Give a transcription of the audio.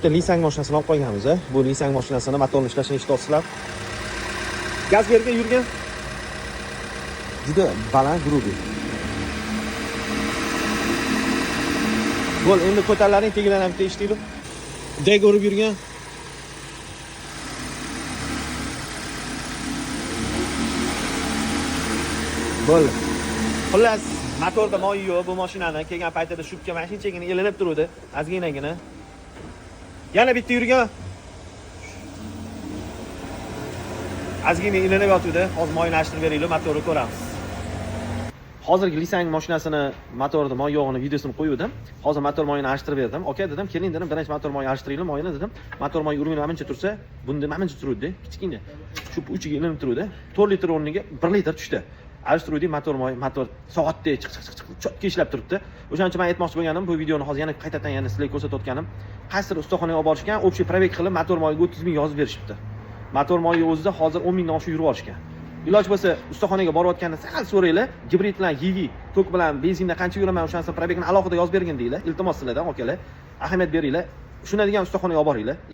Bitta Lisang mashinasini olib qo'yganmiz. Bu Lisang mashinasini motorni ishlashini eshityapsizlar. Gaz bergan yurgan. Juda baland, грубый. Bo'l, endi ko'tarlaring tagidan ham bitta eshitaylik. Deg urib yurgan. Bo'ldi. Xullas, motorda moy yo'q bu mashinani. Kelgan paytida shubka mana shunchagina ilinib turuvdi, ozginagina. Yana bitta yurgan. Ozgina ilinib yotuvdi. Hozir moyini archtirib beraylik, motorni ko'ramiz. Hozirgi Lisang mashinasini motorida moy yo'g'ini videosini qo'yuvdim. Hozir motor moyini archtirib berdim. Aka dedim, keling dedim, birinchi motor moyi archtiraylik moyini dedim. Motor moyi urgani manimcha tursa, bunda manimcha turuvdi, kichkina. Shu uchiga ilinib turuvdi. 4 litr o'rniga 1 litr tushdi. Archtiruvdik motor moy, motor soatdek chiq chiq chiq chiq chotga ishlab turibdi. O'shaning uchun men aytmoqchi bo'lganim, bu videoni hozir yana qaytadan yana sizlarga ko'rsatayotganim, qaysidir ustaxonaga olib borishgan, общий пробег qilib motor moyiga 30 ming yozib berishibdi. Motor moyi o'zida hozir 10 mingdan oshiq yurib olishgan. Iloj bo'lsa ustaxonaga borayotganda sal so'ranglar, gibrid bilan EV, tok bilan benzinda qancha yuraman, o'shanisini пробег ini alohida yozib bergin deylar. Iltimos sizlardan akalar, ahamiyat beringlar. Tushunadigan ustaxonaga olib boringlar.